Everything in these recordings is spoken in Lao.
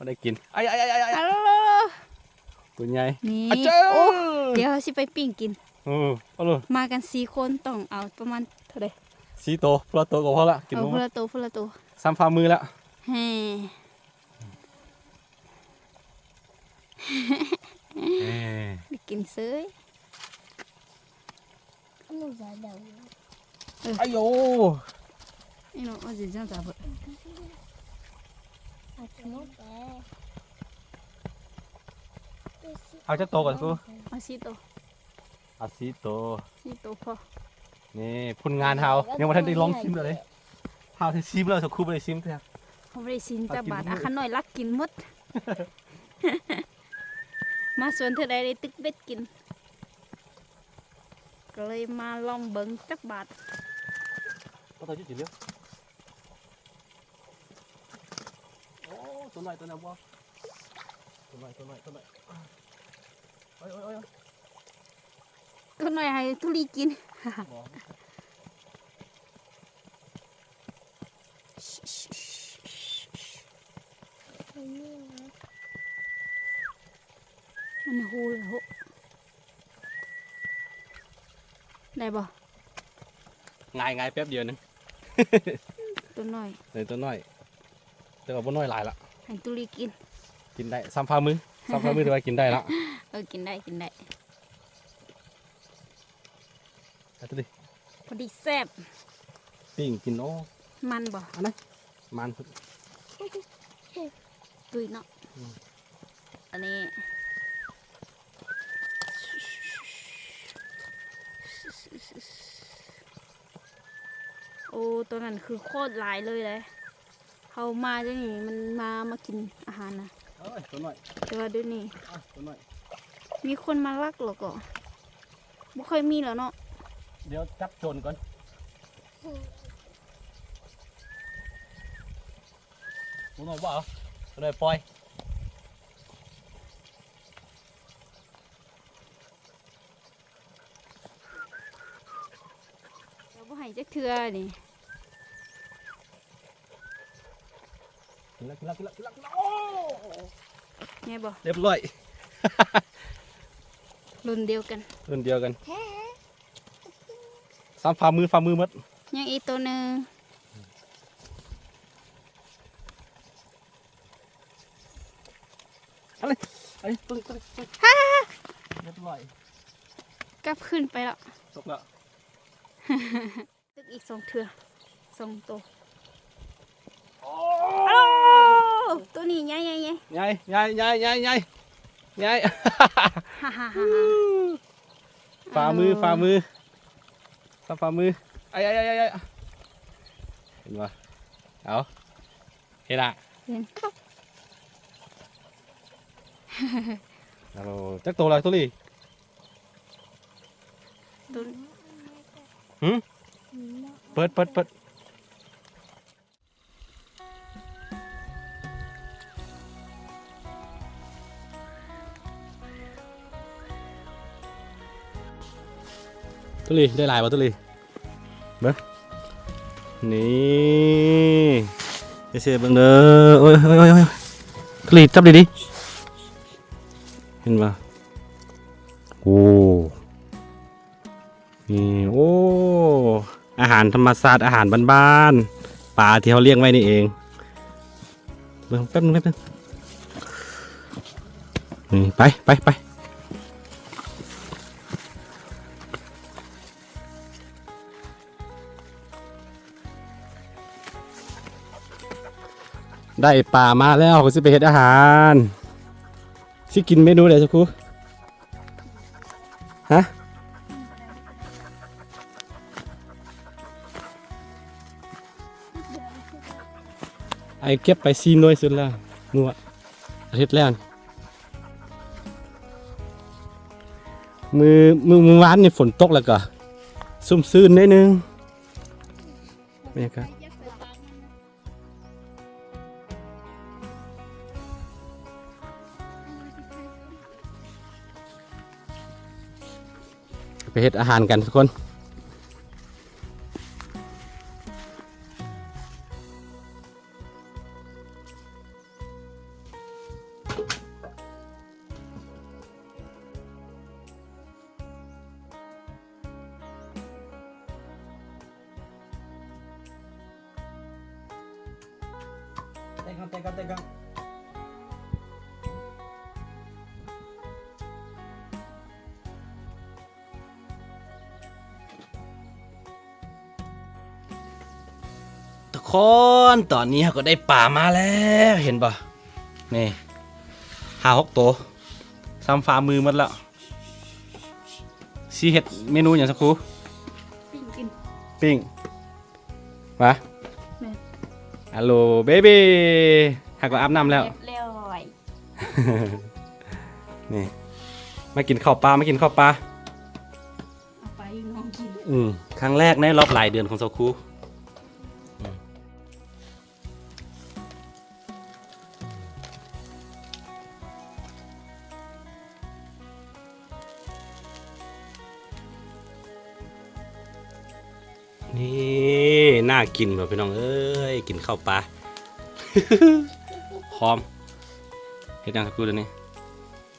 ບໍ່ໄດ້ກິນ ໄອ້ໆໆໆ ອາໂລ ໂຕໃຫຍ່ ນີ້ ອາເຈີ ໂອ້ ດຽວເຮົາຊິໄປປີ້ງກິນ ເອີ ເອົາເລີຍ ມາກັນສີ່ຄົນ ຕ້ອງເອົາປະມານເທົ່າໃດ ສີ່ໂຕ ຜູ້ລະໂຕກໍພໍລະ ກິນ ເອົາ ບໍ່ໝົດ ຜູ້ລະໂຕ ຜູ້ລະໂຕ ສ່ຳຝ່າມືລະ ແຮ ເອີ ໄດ້ກິນເສີຍ ອາໂຍ ອີໂນ ອາຈິຈັງຈາເບີດ ອາໂຈໂນແປ ເອົາຈັກໂຕກ່ອນ ເອົາສີ່ໂຕ ເອົາສີ່ໂຕ ສີ່ໂຕພໍ. ນີ້ຜົນງານເຮົາ ຍັງບໍ່ທັນໄດ້ລອງຊິມເລີຍ. ເຮົາຊິຊິມແລ້ວ ສັກຄູ່ບໍ່ໄດ້ຊິມເທື່ອ. ເຮົາບໍ່ໄດ້ຊິມຈັກບາດ. ອາ ຂ້ານ້ອຍລັກກິນໝົດ. ມາສວນເທື່ອໃດໄດ້ຕຶກເບັດກິນ ກໍເລີຍມາລອງເບິ່ງຈັກບາດ. ໂອ້ ໂຕນ້ອຍ ໂຕນ້ອຍບໍ່ ໂຕນ້ອຍ ໂຕນ້ອຍ ໂຕນ້ອຍ. ໂອ້ຍ ໂອ້ຍ ໂອ້ຍ ໂຕນ້ອຍໃຫ້ທຸລີກິນ. ມັນຫູແລ້ວ ໄດ້ບໍ່? ງ່າຍໆ ແປັບດຽວໜຶ່ງ. ໂຕນ້ອຍ ເອີ ໂຕນ້ອຍ ແຕ່ວ່າບໍ່ນ້ອຍຫຼາຍລະ ໃຫ້ຕຸລີກິນ. ກິນໄດ້ ສ່ຳຝ່າມື ສ່ຳຝ່າມື ຖືວ່າກິນໄດ້ລະ. ເອີ ກິນໄດ້ ກິນໄດ້. ເອົາໂຕນີ້ ພໍດີແຊບ ປີ້ງກິນ. ໂອ້ ມັນບໍ່? ອັນນັ້ນ ມັນ ຕຸ້ຍເນາະ. ອືມ ອັນນີ້ ໂອ້ ໂຕນັ້ນຄືໂຄດຫຼາຍເລີຍເດ້. ເຮົາມາຈັ່ງນີ້ ມັນມາ ມາກິນອາຫານນະ. ເອີຍ ໂຕນ້ອຍ ແຕ່ວ່າດຽວນີ້ ເອົາ ໂຕນ້ອຍ ມີຄົນມາລັກແລ້ວກໍ ບໍ່ຄ່ອຍມີແລ້ວເນາະ. ດຽວຈັບໂຈນກ່ອນ. ໂຕນ້ອຍບໍ່ເອົາ ໂຕນ້ອຍປ່ອຍ. ເຮົາບໍ່ໃຫ້ຈັກເທື່ອນີ້. ກິນລະ ກິນລະ ກິນລະ ກິນລະ ກິນລະ. ໂອ້ ແມ່ນບໍ່? ຮຽບຮ້ອຍ ລຸ້ນດຽວກັນ ລຸ້ນດຽວກັນ ສ່ຳຝ່າມື ຝ່າມືໝົດ. ຍັງອີກໂຕໜຶ່ງ. ເອົາເລີຍ ເອົາເລີຍ ຕົວນີ້ ຕົວນີ້ ຕົວນີ້ ຮຽບຮ້ອຍ ກັບຄືນໄປແລ້ວ ຕົກແລ້ວ. ຕຶກອີກສອງເທື່ອ ສອງໂຕ. ໂອ້ ໂຕນີ້ໃຫຍ່ ໃຫຍ່ ໃຫຍ່ ໃຫຍ່ ໃຫຍ່ ໃຫຍ່ ໃຫຍ່ ໃຫຍ່ ໃຫຍ່. ຝ່າມື ເອີ ຝ່າມື ຝ່າມື. ໄອ້ ໄອ້ ໄອ້ ໄອ້ ເຫັນບໍ່? ເອົາ ເຫັນລະ ເຫັນ. ໂອ້ ຈັກໂຕລະໂຕນີ້? ໂຕ ຫື? ເປີດ ເປີດ ເປີດ. ຕຸລີ ໄດ້ຫຼາຍບໍ່ຕຸລີ? ເບິ່ງ ນີ້ ເຊເບິ່ງເດີ. ໂອ້ຍ ໂອ້ຍ ໂອ້ຍ ໂອ້ຍ ຕຸລີ ຈັບດີໆ ເຫັນບໍ່? ໂອ້ ນີ້ ໂອ້ ອາຫານທຳມະຊາດ ອາຫານບ້ານໆ ປາທີ່ເຮົາລ້ຽງໄວ້ນີ້ເອງ. ເບິ່ງແປັບໜຶ່ງ ແປັບໜຶ່ງ ນີ້ ໄປ ໄປ ໄປ. ໄດ້ປາມາແລ້ວ ເຮົາກໍຊິໄປເຮັດອາຫານ. ຊິກິນເມນູໃດ ສັກຄູ່? ຮະ? ໄອ້ເກັບໄປສີ່ໜ່ວຍສຸດແລ້ວ ມື້ອາທິດແລ້ວ. ມື້ ມື້ ມື້ວານນີ້ຝົນຕົກ ແລ້ວກໍຊຸ່ມຊື່ນໜ້ອຍໜຶ່ງ ບັນຍາກາດ. ໄປເຮັດອາຫານກັນທຸກຄົນ. ທຸກຄົນ ຕອນນີ້ເຮົາກໍໄດ້ປາມາແລ້ວ ເຫັນບໍ່? ນີ້ ຫ້າຫົກໂຕ ສ ຕາມຝ່າມືໝົດແລ້ວ. ຊິເຮັດເມນູຫຍັງ ສາວຄູ? ປີ້ງກິນ. ປີ້ງ. ຫວາ? ແມ່ນ. ອາໂຫຼ ເບບີ ຫາກວ່າອາບນ້ຳແລ້ວ. ຮຽບຮ້ອຍ. ນີ້ ມາກິນເຂົ້າປ່າ ມາກິນເຂົ້າປ່າ. ເອົາໄປຢູ່ນ້ອງກິນ. ອືມ ຄັ້ງແລກໃນລອບຫຼາຍເດືອນຂອງສາວຄູ. ອືມ ນີ້ ໜ້າກິນບໍ່ພີ່ນ້ອງເອີຍ ກິນເຂົ້າປ່າ. ຫອມ. ເຮັດຫຍັງສາວຄູດຽວນີ້?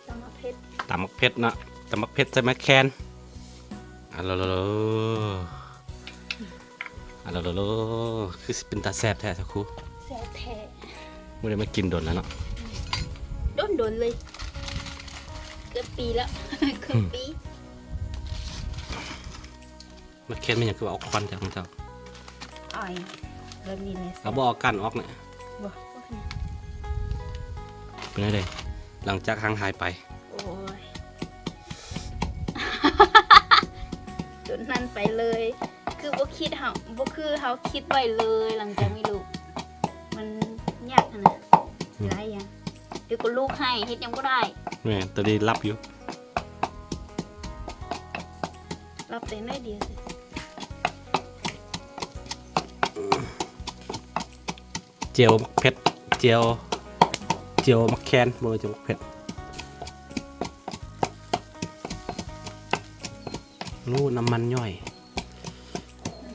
ຕຳໝາກເຜັດ. ຕຳໝາກເຜັດເນາະ ຕຳໝາກເຜັດໃສ່ໝາກແຄນ. ອາໂລໂລໂລ ອາໂລໂລໂລ ຄືຊິເປັນຕາແຊບແທ້ສາວຄູ. ແຊບແທ້. ບໍ່ໄດ້ມາກິນດົນແລ້ວເນາະ. ດົນໆເລີຍ ເກືອບປີແລ້ວ ເກືອບປີ. ອືມ ໝາກແຄນແມ່ນຫຍັງຄືວ່າອອກຄວັນແທ້ຂອງເຈົ້າ? ອາຍ ແບບນີ້ແຫຼະ. ເອົາບໍ່ເອົາກ້ານອອກນະ? ບໍ່ ບໍ່ເປັນຫຍັງ. ເປັນຈັ່ງໃດ ຫຼັງຈາກຫ່າງຫາຍໄປ? ໂອ້ຍ ຈົນນັ້ນໄປເລີຍ ຄືບໍ່ຄິດເຮົາ ບໍ່ຄືເຮົາຄິດໄວ້ເລີຍ. ຫຼັງຈາກມີລູກ ມັນຍາກຫັ້ນນະ. ອືມ ຫຼາຍຢ່າງ ດຽວກໍລູກໄຫ້ ເຮັດຫຍັງບໍ່ໄດ້. ແມ່ນ ຕອນນີ້ຫຼັບຢູ່. ລັບແຕ່ໜ້ອຍດຽວ. ແຈ່ວໝາກເຜັດ ແຈ່ວ ແຈ່ວໝາກແຄນ ບໍ່ແມ່ນແຈ່ວໝາກເຜັດ. ໂອ້ ນ້ຳມັນຍ້ອຍ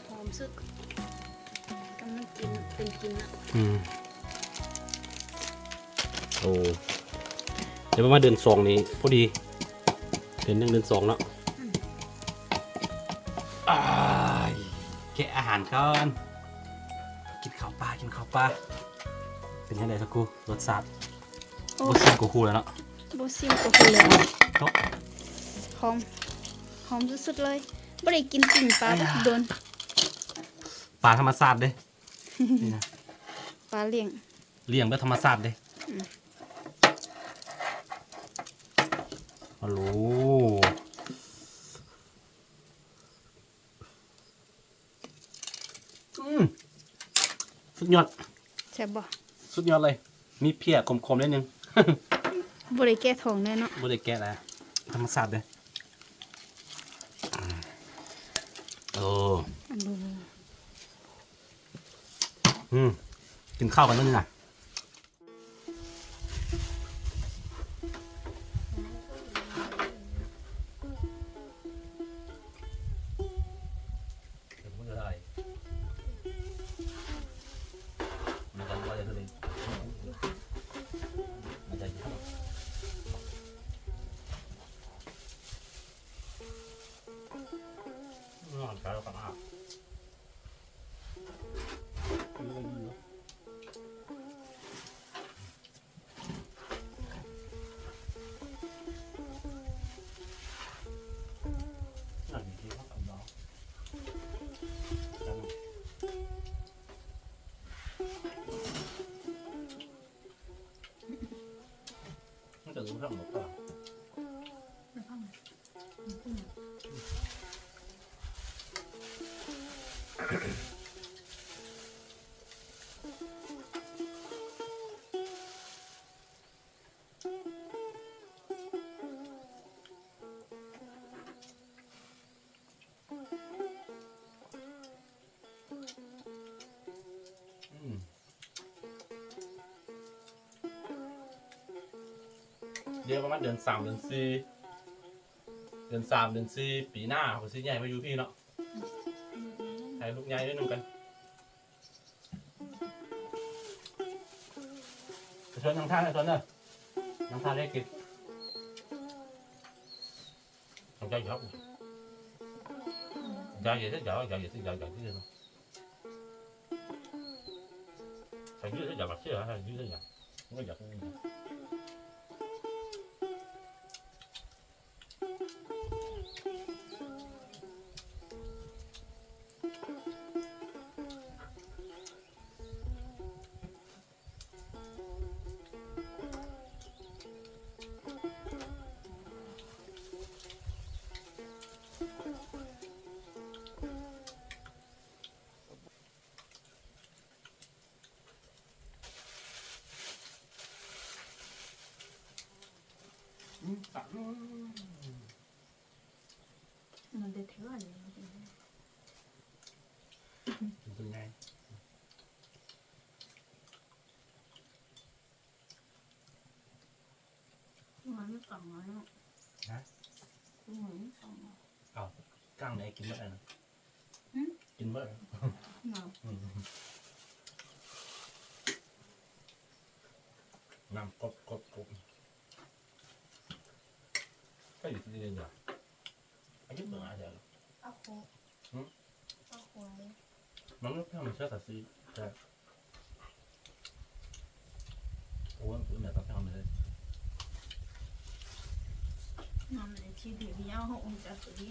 ຫອມສຸດ. ກຳລັງກິນ ເປັນກິນລະ. ອືມ ໂອ້ ໄດ້ປະມານເດືອນສອງນີ້ພໍດີ ເດືອນໜຶ່ງເດືອນສອງເນາະ. ອືມ ອ້າຍ ແກະອາຫານກ່ອນ ກິນເຂົ້າປ່າ ກິນເຂົ້າປ່າ. ເປັນຈັ່ງໃດສາວຄູ ລົດຊາດ? ໂອ້ ບໍ່ຊິມກໍຮູ້ແລ້ວເນາະ ບໍ່ຊິມກໍຮູ້ແລ້ວ. ເນາະ ຫອມ ຫອມສຸດໆເລີຍ. ບໍ່ໄດ້ກິນປີ້ງປາ ເອີ ດົນ. ປາທຳມະຊາດເດ້ ນີ້ນະ ປາລ້ຽງ ລ້ຽງແບບທຳມະຊາດເດ້. ອືມ ອາໂຫຼ ອືມ ສຸດຍອດ. ແຊບບໍ່? ສຸດຍອດເລີຍ. ມີເພຍຂົມໆໜ້ອຍໜຶ່ງ. ບໍ່ໄດ້ແກະທ້ອງເລີຍເນາະ. ບໍ່ໄດ້ແກະແລ້ວ ທຳມະຊາດເດ້. ໂອ້ ອັນນີ້ ອືມ ກິນເຂົ້າກັນມື້ນີ້ນະ. ອືມ ດຽວປະມານເດືອນສາມ ເດືອນສີ່ ເດືອນສາມ ເດືອນສີ່ ປີໜ້າເຮົາກໍຊິຍ້າຍມາຢູ່ພີ້ເນາະ. ໃຫ້ລູກໃຫຍ່ໄດ້ນຳກັນ. ໄປຊວນນັ່ງທານ ໄປຊວນເດີ ນັ່ງທານໄດ້ກິນ. ຢາກຢາກ ຢາກເຢັນ ຢາກຢາກເຢັນ ຢາກຢາກເຢັນ. ໃຫ້ຢືດ ຢາກເຊື່ອ ໃຫ້ຢືດ ຢາກ ມັນຢາກ. ມັນໄດ້ເທື່ອນີ້ ເປັນໄງ? ມັນກຳມາເນາະ. ຮະ? ມັນກຳມາ. ອ້າວ ກ້າງໄດ້ກິນໝົດແລ້ວນະ? ຫື? ກິນໝົດແລ້ວ. ນະ ອືມ ນ້ຳກົບໆໆ ກໍຢູ່ທີ່ນີ້ລະ ອາຍຸປະມານເທົ່າໃດ? ອາໂຄ. ຫື? ອາໂຄ. ມັນກໍທຳມະຊາດ ແຕ່ຊິແຊບ. ໂອ້ຍ ບໍ່ແມ່ນປາແພງເລີຍ. ນ້ຳໃນທີ່ດີມີເອົາ ເຮົາອົງຈັກຕົວນີ້.